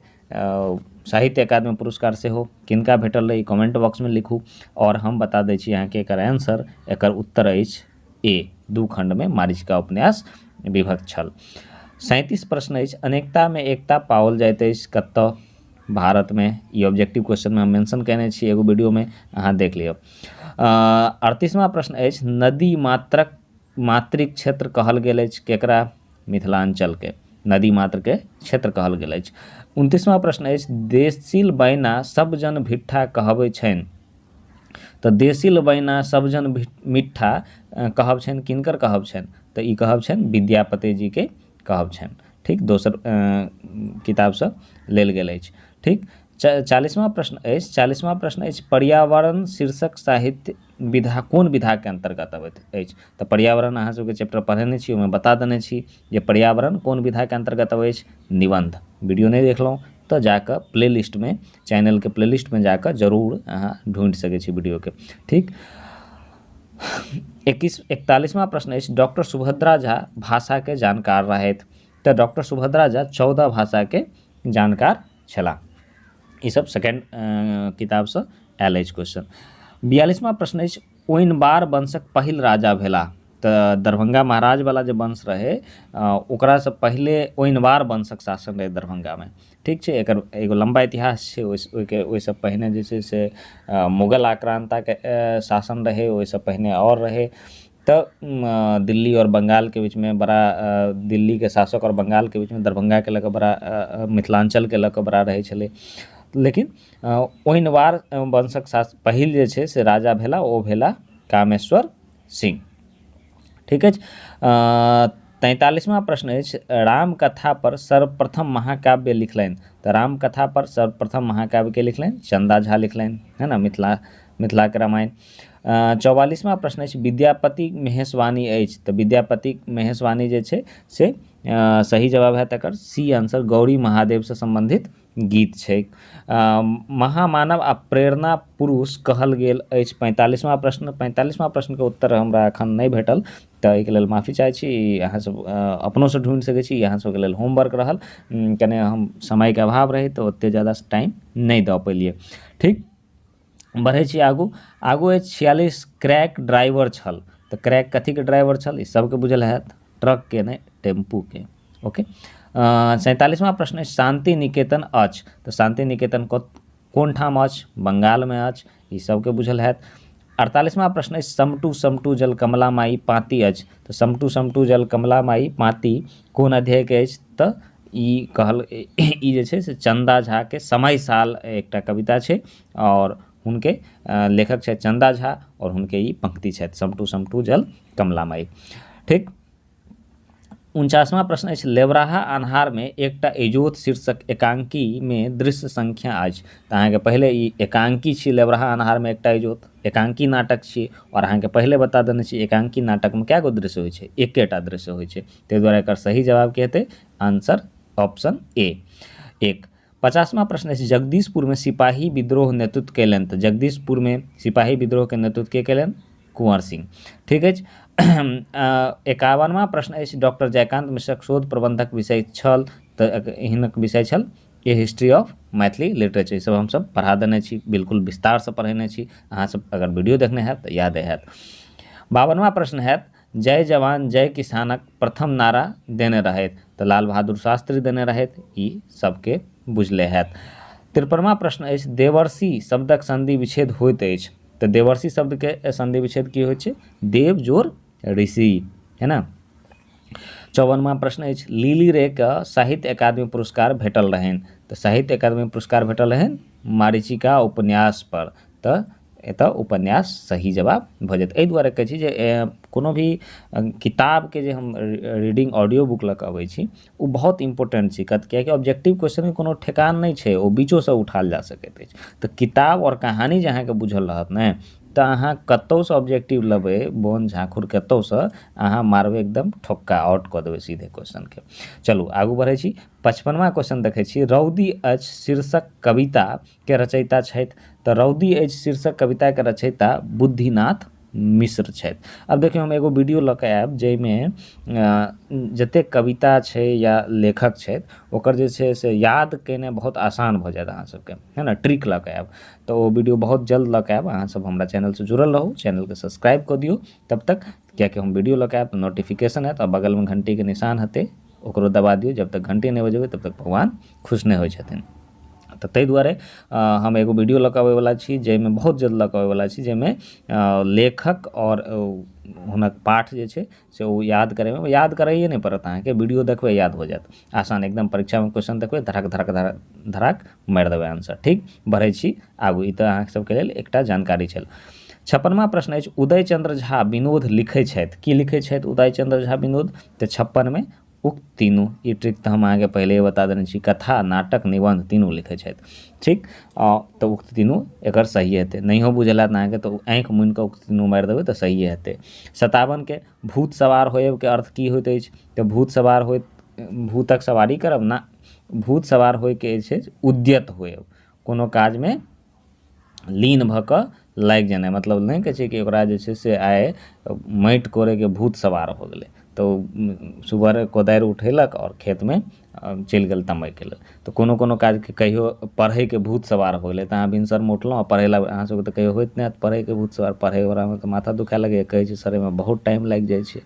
साहित्य अकादमी पुरस्कार सेहो, किनका भेटल रहै? कमेंट बॉक्समे लिखू। आओर हम बता दै छी अहाँके एकर आंसर, एकर उत्तर अछि ए, 2 खण्डमे मारीचिका उपन्यास विभक्त छल। 37 प्रश्न अछि, अनेकतामे एकता पाओल जाइत अछि कतऽ? भारतमे। ई ऑब्जेक्टिव क्वेश्चनमे हम मेंशन कयने छी एगो वीडियोमे, अहाँ देख लिअ। 38मा प्रश्न अछि, नदी मात्रक मातृक क्षेत्र कहल गेल अछि केकरा? मिथिलाञ्चलके नदी मात्रके क्षेत्र कहल गेल अछि। 29मा प्रश्न अछि, देसिल बैना सब जन भिट्ठा कहबै छनि। तऽ देसिल बैना सब जन मिट्ठा कहब छनि, किनकर कहब छनि? तऽ ई कहब छनि विद्यापति जीके कहब छनि। ठीक, दोसर किताबसँ लेल गेल अछि। ठीक। 40मा प्रश्न अछि, 40मा प्रश्न अछि, पर्यावरण शीर्षक साहित्य विधा कोन विधाके अन्तर्गत अबैत अछि? तऽ पर्यावरण अहाँ सबके चैप्टर पढ़ेने छी, ओहिमे बता देने छी जे पर्यावरण कोन विधाके अन्तर्गत अबै अछि? निबन्ध। वीडियो नहि देखलहुँ तऽ जाकऽ प्ले लिस्टमे, चैनलके प्ले लिस्टमे जाकऽ जरूर अहाँ ढूँढि सकै छी वीडियोके। ठीक। 41मा प्रश्न अछि, डॉक्टर सुभद्रा झा भाषाके जानकार रहथि। तऽ डॉक्टर सुभद्रा झा 14 भाषाके जानकार छलाह। ई सब सेकेंड किताबसँ आयल अछि क्वेश्चन। 42मा प्रश्न अछि, ओइनवार वंशक पहिल राजा भेलाह। तऽ दरभंगा महाराजवला जे वंश रहै ओकरासँ पहिले ओइनवार वंशक शासन रहै दरभंगामे। ठीक छै। एकर एगो लम्बा इतिहास छै। ओहिके ओहिसँ पहिने जे छै से मुगल आक्रान्ताके शासन रहै, ओहिसँ पहिने आओर रहै। तऽ दिल्ली आओर बंगालके बीचमे बड़ा, दिल्लीके शासक आओर बंगालके बीचमे दरभंगाके लऽ कऽ बड़ा, मिथिलाञ्चलके लऽ कऽ बड़ा रहै छलै। लेकिन ओइनवार वंशक पहिल जे छै से राजा भेला, ओ भेला कामेश्वर सिंह। ठीक अछि। 43वां प्रश्न अछि, रामकथा पर सर्वप्रथम महाकाव्य लिखलनि। तऽ रामकथा पर सर्वप्रथम महाकाव्य के लिखलनि? चंदा झा लिखलनि, है ना, मिथिलाके रामायण। 44वां प्रश्न अछि, विद्यापति महेशवाणी अछि। तऽ विद्यापति महेशवाणी जे छै से सही जवाब हैत एकर सी आंसर, गौरी महादेवसँ सम्बन्धित गीत छै। महामानव आ प्रेरणा पुरुष कहल गेल अछि। 45वां प्रश्न, 45वां प्रश्नके उत्तर हमरा एखन नहि भेटल, तऽ एहिके लेल माफी चाहै छी। अहाँसब अपनोसँ ढूँढि सकै छी, अहाँ सबके लेल होमवर्क रहल। कने हम समयके अभाव रहै तऽ ओतेक ज्यादा टाइम नहि दऽ पेलियै। ठीक, बढ़ै छी आगू। आगू अछि 46, क्रैक ड्राइवर छल। तऽ क्रैक कथीके ड्राइवर छल? ई सबके बुझल हैत, ट्रकके नहि, टेम्पूके। ओके, 47वां प्रश्न अछि, शान्ति निकेतन अछि। तऽ शान्ति निकेतन कोन ठाम अछि? बंगालमे अछि, ई सबके बुझल हैत। 48वां प्रश्न अछि, समटू समटू जल कमला माई पाँति अछि। तऽ समटू समटू जल कमला माई पाँति कोन अध्यायके अछि? तऽ ई कहल ई जे छै से चंदा झा के समय साल एकटा कविता छै और हुनके लेखक छथि चंदा झा और हुनके ई पंक्ति छथि समटू समटू जल कमला माई। ठीक, 49वां प्रश्न अछि, लेबराहा अन्हारमे एकटा इजोत शीर्षक एकांकीमे दृश्य संख्या अछि। तऽ अहाँके पहिले ई एकांकी छी, लेबराहा अन्हारमे एकटा इजोत एकांकी नाटक छी और अहाँके पहिले बता देने छी एकांकी नाटकमे कए गो दृश्य होइ छै? एकेटा दृश्य होइ छै। ताहि दुआरे एकर सही जवाब की हेतै? Answer option A, 1। 50वां प्रश्न अछि, जगदीशपुरमे सिपाही विद्रोह नेतृत्व कयलनि। तऽ जगदीशपुरमे सिपाही विद्रोहके नेतृत्व के कयलनि? कुंवर सिंह। ठीक अछि। 51वां प्रश्न अछि, डॉक्टर जयकांत मिश्रक शोध प्रबंधक विषय छल। तऽ हिनक विषय छल a history of Maithili literature. ई सब हमसब पढ़ा देने छी, बिल्कुल विस्तारसँ पढ़ेने छी। अहाँ सब अगर वीडियो देखने हैत तऽ यादे हैत। 52वां प्रश्न हैत, जय जवान जय किसानक प्रथम नारा देने रहथि। तऽ लाल बहादुर शास्त्री देने रहथि, ई सबके बुझले हैत। 53वां प्रश्न अछि, देवर्षि शब्दक संधि विच्छेद होइत अछि। तऽ देवर्षि शब्दके संधि विच्छेद की होइ छै? देव जोर ऋषि, है ना। 54वां प्रश्न अछि, लिली रे के साहित्य अकादमी पुरस्कार भेटल रहनि। तऽ साहित्य अकादमी पुरस्कार भेटल रहनि मारीचिका उपन्यास पर। तऽ एतऽ उपन्यास सही जवाब भऽ जायत। एहि दुआरे कहै छी जे कोनो भी किताबके जे हम रीडिंग ऑडियो बुक लऽ कऽ अबै छी ओ बहुत इम्पोर्टेंट छै, कियाकि ऑब्जेक्टिव क्वेश्चनके कोनो ठेकान नहि छै, ओ बीचोसँ उठायल जा सकैत अछि। तऽ किताब आओर कहानी जे अहाँके बुझल रहत ने तऽ अहाँ कतहुसँ ऑब्जेक्टिव लेबै, बोन झाँखुर कतहुसँ अहाँ मारबै एकदम ठोक्का, आउट कऽ देबै सीधे क्वेश्चनके। चलू आगू बढ़ै छी। 55वां क्वेश्चन देखै छी, रौदी अछि शीर्षक कविताके रचयिता छथि। तऽ रौदी अछि शीर्षक कविताके रचयिता बुद्धिनाथ मिश्र छथि। आब देखियौ, हम एगो वीडियो लऽ कऽ आयब जाहिमे जतेक कविता छै या लेखक छथि ओकर जे छै से याद केनाइ बहुत आसान भऽ जायत अहाँ सबके, है ना। ट्रिक लऽ कऽ आयब, तऽ ओ वीडियो बहुत जल्द लऽ कऽ आयब। अहाँ सब हमरा चैनलसँ जुड़ल रहू, चैनलके सब्सक्राइब कऽ दियौ तब तक, कियाकि हम वीडियो लऽ कऽ आयब तऽ नोटिफिकेशन आयत और बगलमे घंटीके निशान हेतै ओकरो दबा दियौ। जब तक घंटी नहि बजेबै तब तक भगवान खुश नहि होइ छथिन। तऽ ताहि दुआरे हम एगो वीडियो लऽ कऽ अबैवला छी जाहिमे बहुत जल्द लऽ कऽ अबैवला छी, जाहिमे लेखक आओर हुनक पाठ जे छै से ओ याद करैमे, याद करैए नहि पड़त अहाँके, वीडियो देखबै याद हो जायत आसान एकदम। परीक्षामे क्वेश्चन देखबै धड़क धड़क धड़क धड़क मारि देबै आंसर। ठीक, बढ़ै छी आगू। ई तऽ अहाँ सबके लेल एकटा जानकारी छल। 56वां प्रश्न अछि, उदय चंद्र झा विनोद लिखै छथि। की लिखै छथि उदय चंद्र झा विनोद? तऽ 56मे उक्त तीनू। ई ट्रिक तऽ हम अहाँके पहिले बता देने छी, कथा नाटक निबंध तीनू लिखै छथि। ठीक, तऽ उक्त तीनू एकर सही हेतै। नहियो बुझल हैत अहाँके तऽ आँखि मुनि कऽ उक्त तीनू मारि देबै तऽ सहिए हेतै। 57के भूत सवार होयबके अर्थ की होइत अछि? तऽ भूत सवार होइत, भूतक सवारी करब ना, भूत सवार होइके जे छै उद्यत होयब, कोनो काजमे लीन भऽ कऽ लागि जेनाइ। मतलब नहि कहै छै कि ओकरा जे छै से आइ माटि कोड़ैके भूत सवार भऽ गेलै, तऽ सुबह कोदारि उठेलक आओर खेतमे चलि गेल तमैके लेल। तऽ कोनो कोनो काजके कहियो पढ़ैके भूत सवार भऽ गेलै, तऽ अहाँ भिनसरमे उठलहुँ आ पढ़ै लए, अहाँ सबके तऽ कहियो होइत नहि हैत पढ़ैके भूत सवार, पढ़ैवलामे तऽ माथा दुखाए लगैए, कहै छै सर एहिमे बहुत टाइम लागि जाइ छै,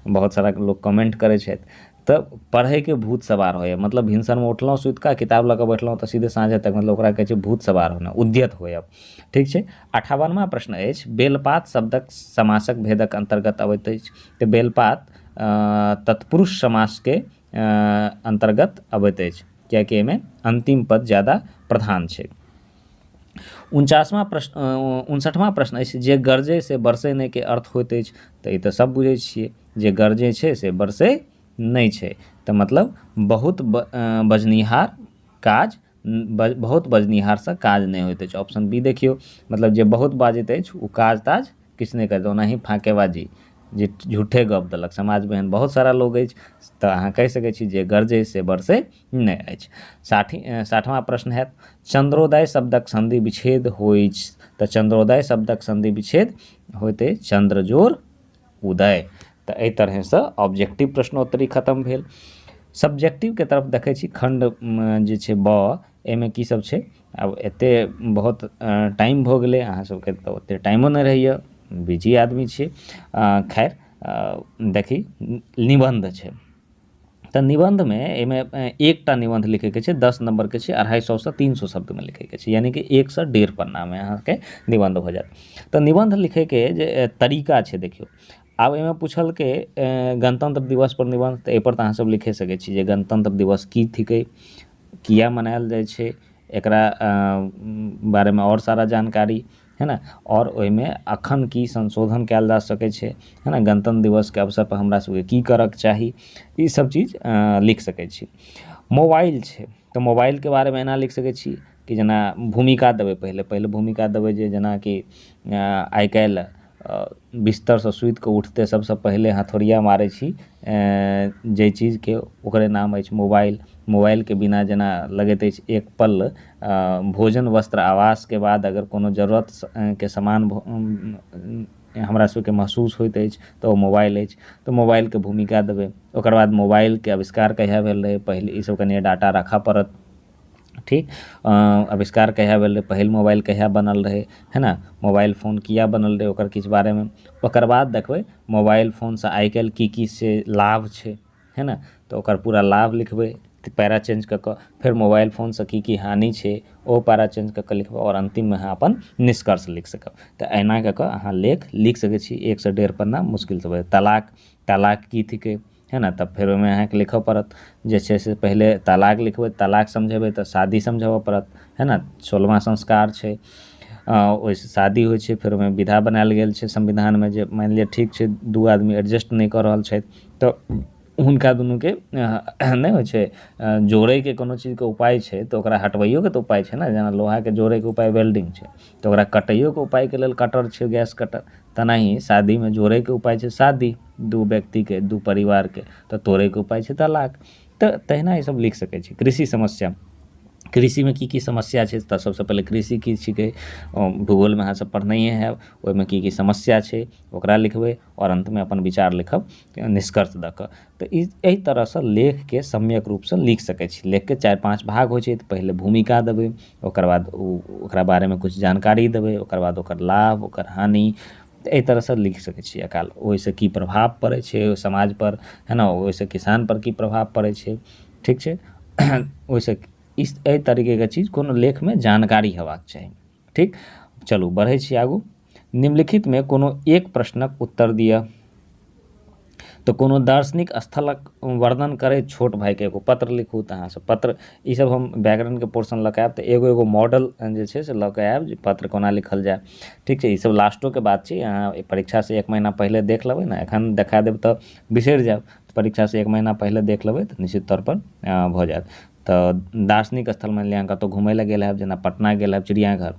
बहुत सारा लोक कमेंट करै छथि। तऽ पढ़ैके भूत सवार होइए, मतलब भिनसरमे उठलहुँ सुतिकऽ किताब लऽ कऽ बैठलहुँ तऽ सीधे साँझ तक, मतलब ओकरा कहै छै भूत सवार होना, उद्यत होयब। ठीक छै। 58वां प्रश्न अछि, बेलपात शब्दक समासक भेदक अन्तर्गत अबैत अछि। तऽ बेलपात तत्पुरुष समासके अन्तर्गत अबैत अछि, कियाकि एहिमे अन्तिम पद ज्यादा प्रधान छै। 59वां प्रश्न, 59वां प्रश्न अछि, जे गरजै से बरसै नहि के अर्थ होइत अछि। तऽ ई तऽ सब बुझै छियै, जे गरजै छै से बरसै नहि छै। तऽ मतलब बहुत बजनिहार काज, बहुत बजनिहारसँ काज नहि होइत अछि। ऑप्शन बी देखियौ, मतलब जे बहुत बाजैत अछि ओ काज ताज किछु नहि करैत, ओनाही फाँकेबाजी, जे झूठे गप देलक। समाजमे एहन बहुत सारा लोग अछि, तऽ अहाँ कहि सकै छी जे गरजै से बरसै नहि अछि। 60वां प्रश्न हैत, चंद्रोदय शब्दक संधि विच्छेद होइछ। तऽ चंद्रोदय शब्दक संधि विच्छेद होइत अछि चंद्रजोर उदय। तऽ एहि तरहसँ ऑब्जेक्टिव प्रश्नोत्तरी खतम भेल। सब्जेक्टिवके तरफ देखै छी, खण्ड जे छै ब, एहिमे की सब छै। आब एते बहुत टाइम भऽ गेलै, अहाँ सबके तऽ ओते टाइमो नहि रहैए, बिजी आदमी छियै। खैर देखी, निबन्ध छै। तऽ निबन्धमे एहिमे एकटा निबन्ध लिखैके छै, 10 नम्बरके छै, 250 सँ 300 शब्दमे लिखैके छै, यानी कि 1 से 1.5 पन्नामे अहाँके निबन्ध भऽ जायत। तऽ निबन्ध लिखैके जे तरीका छै देखियौ, आब एहिमे पूछलकै गणतंत्र दिवस पर निबन्ध, तऽ एहिपर तऽ अहाँ सब लिखे सकै छी जे गणतंत्र दिवस की थिकै, किया मनायल जाइ छै, एकरा बारेमे आओर सारा जानकारी है ने, आओर ओहिमे अखन की संशोधन कयल जा सकै छै है ने, गणतंत्र दिवसके अवसर पर हमरा सबके की करऽके चाही, ई सब चीज लिख सकै छी। मोबाइल छै तऽ मोबाइलके बारेमे एना लिख सकै छी कि जेना भूमिका देबै, पहिले भूमिका देबै जे जेनाकि आइ काल्हि बिस्तरसँ सुति कऽ उठते सबसँ पहिले हथौड़िया मारै छी जाहि चीजके, ओकरे नाम अछि मोबाइल। मोबाइलके बिना जेना लगैत अछि एक पल भोजन वस्त्र आवासके बाद अगर कोनो जरूरत के सामान हमरा सबके महसूस होइत अछि तऽ ओ मोबाइल अछि। तऽ मोबाइलके भूमिका देबै। ओकर बाद मोबाइलके आविष्कार कहिया भेल रहै, पहिले ई सब कनि डाटा राखऽ पड़त, ठीक। आविष्कार कहिया भेल रहै, पहिल मोबाइल कहिया बनल रहै है ने, मोबाइल फोन किया बनल रहै, ओकर किछु बारेमे। ओकर बाद देखबै मोबाइल फोनसँ आइ काल्हि की की से लाभ छै है ने, तऽ ओकर पूरा लाभ लिखबै, पैरा चेंज कऽ कऽ। फेर मोबाइल फोनसँ की की हानि छै ओ पैरा चेंज कऽ कऽ लिखबै, आओर अन्तिममे अहाँ अपन निष्कर्ष लिख सकब। तऽ एना कऽ कऽ अहाँ लेख लिख सकै छी, 1 से 1.5 पन्ना मुश्किलसँ। तलाक, तलाक की थिकै है ने, तब फेर ओहिमे अहाँके लिखऽ पड़त जे छै से पहिले तलाक लिखबै, तलाक समझेबै तऽ शादी समझाबऽ पड़त है ने, 16वां संस्कार छै, ओहिसँ शादी होइ छै। फेर ओहिमे विधा बनायल गेल छै संविधानमे जे मानि लिअ ठीक छै 2 आदमी एडजस्ट नहि कऽ रहल छथि तऽ हुनका दुनूके नहि होइ छै जोड़ैके कोनो चीजके उपाय छै तऽ ओकरा हटबैयोके तऽ उपाय छै ने, जेना लोहाके जोड़ैके उपाय वेल्डिंग छै तऽ ओकरा कटैयोके उपायके लेल कटर छै, गैस कटर। तेनाही शादीमे जोड़ैके उपाय छै शादी, 2 व्यक्तिके 2 परिवारके, तऽ तोड़ैके उपाय छै तलाक। तऽ तहिना ई सब लिख सकै छी। कृषि समस्या, कृषिमे की की समस्या छै, तऽ सबसँ पहिले कृषि की छिकै भूगोलमे अहाँ सब पढ़नैये हैब, ओहिमे की की समस्या छै ओकरा लिखबै, आओर अन्तमे अपन विचार लिखब निष्कर्ष दऽ कऽ। तऽ ई एहि तरहसँ लेखके सम्यक रूपसँ लिख सकै छी। लेखके 4-5 भाग होइ छै, तऽ पहिले भूमिका देबै, ओकर बाद ओकरा बारेमे किछु जानकारी देबै, ओकर बाद ओकर लाभ ओकर हानि, तऽ एहि तरहसँ लिख सकै छी। अकाल ओहिसँ की प्रभाव पड़ै छै समाजपर है ने, ओहिसँ किसानपर की प्रभाव पड़ै छै, ठीक छै, ओहिसँ इस एहि तरीकेके चीज कोनो लेखमे जानकारी हेबाक चाही, ठीक। चलू बढ़ै छी आगू। निम्नलिखितमे कोनो एक प्रश्नक उत्तर दिअ। तऽ कोनो दार्शनिक स्थलक वर्णन करैत छोट भाइके एगो पत्र लिखू। तऽ अहाँसँ पत्र ई सब हम व्याकरणके पोर्शन लऽ कऽ आयब, तऽ एगो एगो मॉडल जे छै से लऽ कऽ आयब जे पत्र कोना लिखल जाय, ठीक छै। ई सब लास्टोके बात छै, अहाँ परीक्षासँ 1 महीना पहिले देख लेबै ने, एखन देखा देब तऽ बिसरि जायब, परीक्षासँ 1 महीना पहिले देख लेबै तऽ निश्चित तौरपर भऽ जायत। तऽ दार्शनिक स्थल मानि लिअ अहाँ कतहु घुमय लए गेल हैब, जेना पटना गेल हैब चिड़ियाघर,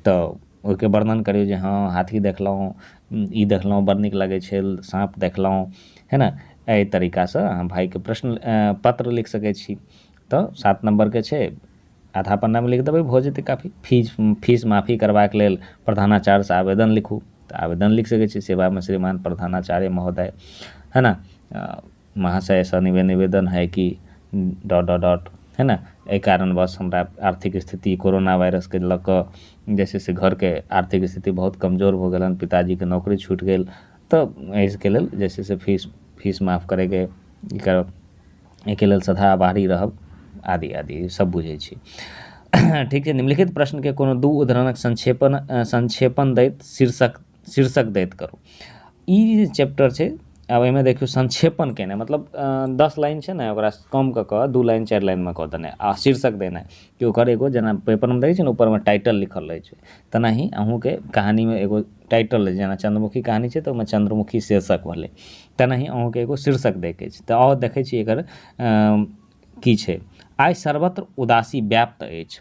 तऽ ओहिके वर्णन करियौ जे हँ हाथी देखलहुँ, ई देखलहुँ, बड़ नीक लगै छै, साँप देखलहुँ है ने। एहि तरीकासँ अहाँ भाइके प्रश्न पत्र लिख सकै छी। तऽ 7 नम्बरके छै, आधा पन्नामे लिख देबै, भऽ जेतै काफी। फीस माफी करबाक लेल प्रधानाचार्यसँ आवेदन लिखू, तऽ आवेदन लिख सकै छी, सेवामे श्रीमान प्रधानाचार्य महोदय है ने, महाशयसँ निवेदन है कि डॉट डॉट डॉट है ने, एहि कारणवश हमरा आर्थिक स्थिति कोरोना वायरसके लऽ कऽ जे छै से घरके आर्थिक स्थिति बहुत कमजोर भऽ गेल हन, पिताजीके नौकरी छूटि गेल, तऽ एहिके लेल जे छै से फीस माफ करैके ई करब, एहिके लेल सदा आभारी रहब, आदि आदि सब बुझै छी, ठीक छै। निम्नलिखित प्रश्नके कोनो 2 उदाहरणक संक्षेपण दैत शीर्षक दैत करू। ई जे चैप्टर छै आब एहिमे देखियौ संक्षेपण केनाइ, मतलब 10 लाइन छै ने, ओकरा कम कऽ कऽ 2 लाइन 4 लाइनमे कऽ देनाइ आ शीर्षक देनाइ कि ओकर एगो जेना पेपरमे देखै छियै ने ऊपरमे टाइटल लिखल रहै छै, तेनाही अहूँके कहानीमे एगो टाइटल रहै छै, जेना चंद्रमुखी कहानी छै तऽ ओहिमे चंद्रमुखी शीर्षक भेलै। तेनाही अहूँके एगो शीर्षक दैके अछि। तऽ आउ देखै छी एकर की छै। आइ सर्वत्र उदासी व्याप्त अछि,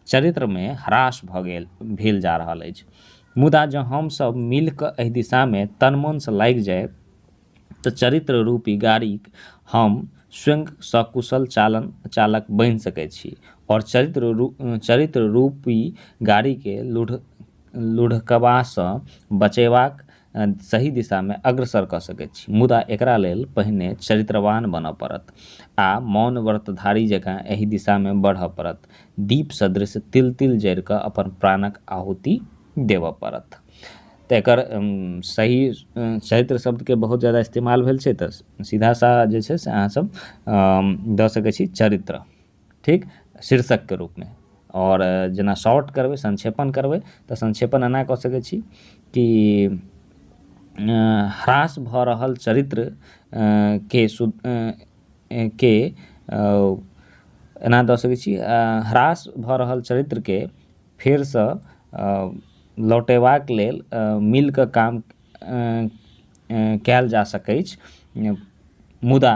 चरित्रमे ह्रास भऽ गेल भेल जा रहल अछि, मुदा जँ हमसभ मिलि कऽ एहि दिशामे तन मनसँ लागि जाय तऽ चरित्र रूपी गाड़ीक हम स्वयं सकुशल चालन चालक बनि सकै छी आओर चरित्र रूपी गाड़ीके लुढ़कबासँ बचेबाक सही दिशामे अग्रसर कऽ सकैत छी। मुदा एकरा लेल पहिने चरित्रवान बनऽ पड़त आ मौन व्रतधारी जकाँ एहि दिशामे बढ़ऽ पड़त। दीप सदृश तिल तिल जरि कऽ अपन प्राणक आहुति देबऽ पड़त। तऽ एकर सही चरित्र शब्दके बहुत ज्यादा इस्तेमाल भेल छै, तऽ सीधा सा जे छै से अहाँसभ दऽ सकै छी चरित्र, ठीक, शीर्षकके रूपमे। आओर जेना शॉर्ट करबै, संक्षेपण करबै, तऽ संक्षेपण एना कऽ सकै छी कि ह्रास भऽ रहल चरित्र के के एना दऽ सकै छी, ह्रास भऽ रहल चरित्रके फेरसँ लौटेबाक लेल मिलकऽ काम कयल जा सकैछ, मुदा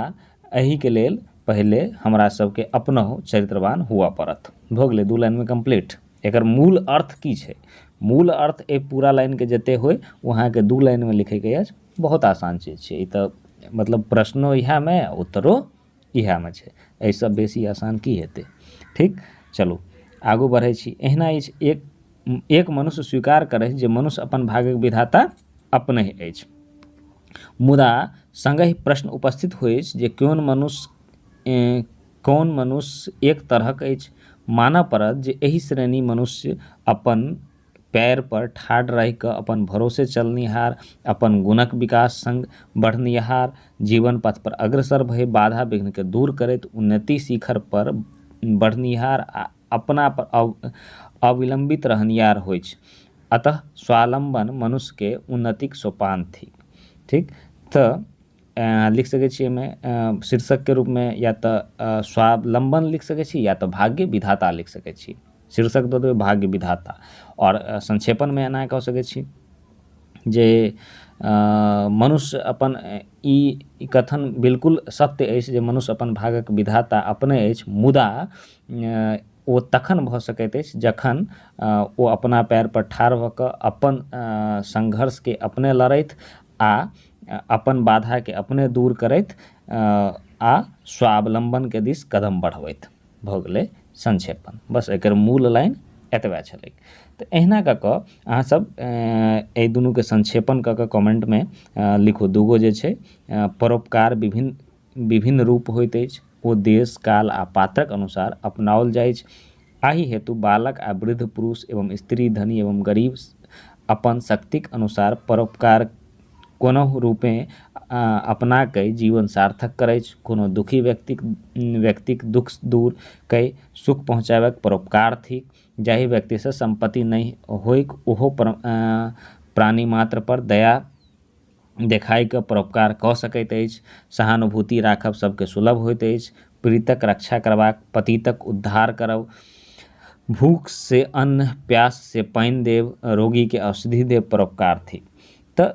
एहिके लेल पहिले हमरा सबके अपनहु चरित्रवान हुअ पड़त। भऽ गेलै दू लाइनमे कम्प्लीट। एकर मूल अर्थ की छै? मूल अर्थ एहि पूरा लाइनके जते होइ ओ अहाँके दू लाइनमे लिखैके अछि। बहुत आसान चीज छै ई, तऽ मतलब प्रश्नो इएहमे उत्तरो इएहमे छै, एहिसँ बेसी आसान की हेतै। ठीक, चलू आगू बढ़ै छी। एहिना अछि एक एक मनुष्य स्वीकार करै जे मनुष्य अपन भाग्यक विधाता अपनहि अछि, मुदा संगहि प्रश्न उपस्थित होइछ जे कोन मनुष्य एक तरहक अछि। मानऽ पड़त जे एहि श्रेणी मनुष्य अपन पैर पर ठाढ़ रहि कऽ अपन भरोसे चलनिहार, अपन गुणक विकास संग बढ़निहार, जीवन पथ पर अग्रसर भए बाधा विघ्नके दूर करैत उन्नति शिखर पर बढ़निहार आ अपना पर अविलंबित रहनिहार होइछ। अतः स्वावलंबन मनुष्यके उन्नतिक सोपान थिक। ठीक, तऽ लिख सकै छी एहिमे शीर्षकके रूपमे या तऽ स्वावलंबन लिख सकै छी या तऽ भाग्य विधाता लिख सकै छी। शीर्षक दऽ देबै भाग्य विधाता। आओर संक्षेपणमे एना कऽ सकै छी जे मनुष्य अपन ई कथन बिल्कुल सत्य अछि जे मनुष्य अपन भाग्यक विधाता अपने अछि, मुदा ओ तखन भऽ सकैत अछि जखन ओ अपना पैर पर ठाढ़ भऽ कऽ अपन संघर्षके अपने लड़ैत आ अपन बाधाके अपने दूर करैत आ स्वावलंबनके दिस कदम बढ़बैत। भऽ गेलै संक्षेपण। बस एकर मूल लाइन एतबे छलै। तऽ एहिना कऽ कऽ अहाँसभ एहि दुनूके संक्षेपण कऽ कऽ कमेंटमे लिखू। दूगो जे छै परोपकार विभिन्न विभिन्न रूप होइत अछि, ओ देश काल आ पात्रक अनुसार अपनाओल जाइछ। एहि हेतु बालक आ वृद्ध, पुरुष एवं स्त्री, धनी एवं गरीब अपन शक्तिक अनुसार परोपकार कोनहु रूपेँ अपना कऽ जीवन सार्थक करैछ। कोनो दुखी व्यक्तिक व्यक्तिक दुख दूर कय सुख पहुँचाबैक परोपकार थिक। जाहि व्यक्तिसँ सम्पत्ति नहि होइक ओहो प्राणी मात्र पर दया देखाय कऽ परोपकार कऽ सकैत अछि। सहानुभूति राखब सबके सुलभ होइत अछि। पीड़ितक रक्षा करबाक, पतितक उद्धार करब, भूख से अन्न, प्यास से पानि देब, रोगीके औषधि देब परोपकार थिक। तऽ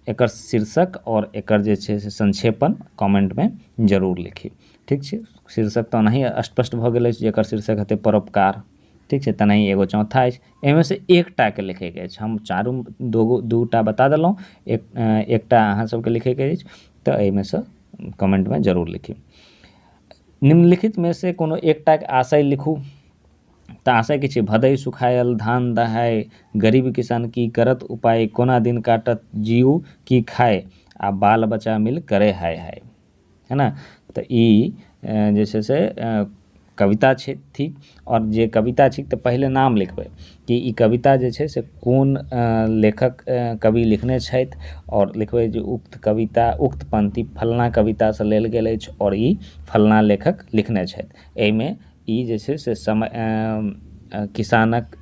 एकर शीर्षक आओर एकर जे छै से संक्षेपण कमेंटमे जरूर लिखी। ठीक छै, शीर्षक तऽ ओनाही स्पष्ट भऽ गेल अछि जे एकर शीर्षक हेतै परोपकार। ठीक छै, तेनाही एगो चौथा अछि, एहिमे से एकटाके लिखैके अछि। हम चारू दूगो दूटा बता देलहुँ, एकटा अहाँ सबके लिखैके अछि, तऽ एहिमे से कमेंटमे जरूर लिखी। निम्नलिखितमे से कोनो एकटाके आशय लिखू। तऽ आशय की छै? भदई सुखायल धान दहाय, गरीब किसान की करत उपाय, कोना दिन काटत जीव की खाय, आ बाल बच्चा मिल करे हाय हाय, है ना। तऽ ई जे छै से कविता छै थिक। आओर जे कविता छै तऽ पहिले नाम लिखबै कि ई कविता जे छै से कोन लेखक कवि लिखने छथि, आओर लिखबै जे उक्त कविता उक्त पंक्ति फलना कवितासँ लेल गेल अछि आओर ई फलना लेखक लिखने छथि। एहिमे ई जे छै से समय किसानक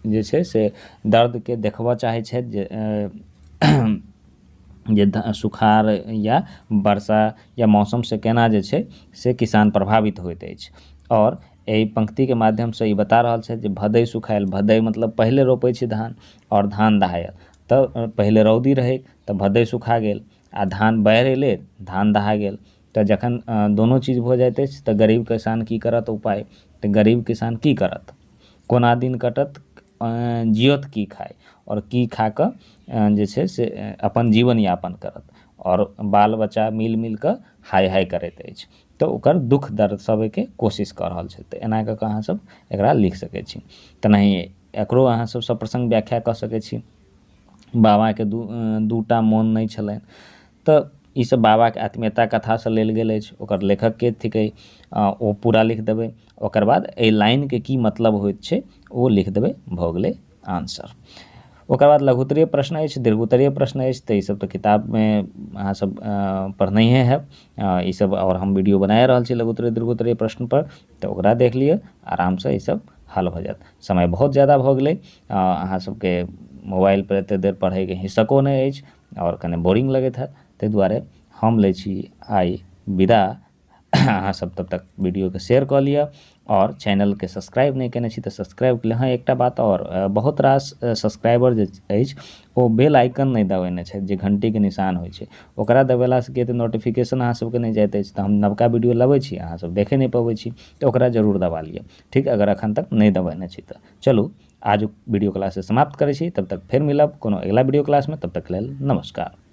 जे छै से दर्दके देखबऽ चाहै छथि जे सुखाड़ या वर्षा या मौसमसँ केना जे छै से किसान प्रभावित होइत अछि। आओर एहि पंक्तिके माध्यमसँ ई बता रहल छथि जे भदई सुखायल, भदई मतलब पहिले रोपै छै धान आओर धान दहायल, तऽ पहिले रौदी रहै तऽ भदई सुखा गेल, आ धान बाढ़ि अयलै, धान दहा गेल। तऽ जखन दोनो चीज भऽ जाइत अछि तऽ गरीब किसान की करत उपाय? तऽ गरीब किसान की करत, कोना दिन कटत, जियत की खाय आओर की खा कऽ जे छै से अपन जीवन यापन करत? आओर बाल बच्चा मिल मिल कऽ हाय हाय करैत अछि, तऽ ओकर दुःख दर्शबैके कोशिश कऽ रहल छै। तऽ एना कऽ कऽ अहाँ सब एकरा लिख सकै छी। तेनाही एकरो अहाँ सब सप्रसङ्ग व्याख्या कऽ सकै छी। बाबाके दूटा मोन नहि छलनि, तऽ ई सब बाबाके आत्मीयता कथासँ लेल गेल अछि, ओकर लेखकके थिकै ओ पूरा लिख देबै। ओकर बाद एहि लाइनके की मतलब होइत छै ओ लिख देबै, भऽ गेलै आंसर। ओकर बाद लघुत्तरीय प्रश्न अछि, दीर्घोत्तरीय प्रश्न अछि, तऽ ईसब तऽ किताबमे अहाँ सब पढ़नहिए हैब ईसब, आओर हम वीडियो बनाए रहल छी लघुत्तरीय दीर्घोत्तरीय प्रश्नपर, तऽ ओकरा देख लिअ आरामसँ, ईसब हल भऽ जायत। समय बहुत ज्यादा भऽ गेलै, अहाँ सबके मोबाइलपर एतेक देर पढ़ैके हिस्सको नहि अछि आओर कने बोरिंग लगैत हैत, ताहि दुआरे हम लै छी आइ विदा। अहाँ सब तब तक वीडियोके शेयर कऽ लिअ आओर चैनलके सब्सक्राइब नहि केने छी तऽ सब्सक्राइब कऽ लिअ। हँ, एकटा बात आओर, बहुत रास सब्सक्राइबर जे अछि ओ बेल आइकन नहि दबेने छथि, जे घण्टीके निशान होइ छै, ओकरा दबेलासँ की हेतै? नोटिफिकेशन अहाँ सबके नहि जाइत अछि, तऽ हम नवका वीडियो लबै छी अहाँ सब देखै नहि पबै छी, तऽ ओकरा जरूर दबा लिअ, ठीक? अगर एखन तक नहि दबेने छी तऽ। चलू, आजुक वीडियो क्लास समाप्त करै छी, तब तक फेर मिलब कोनो अगिला वीडियो क्लासमे, तब तक लेल नमस्कार।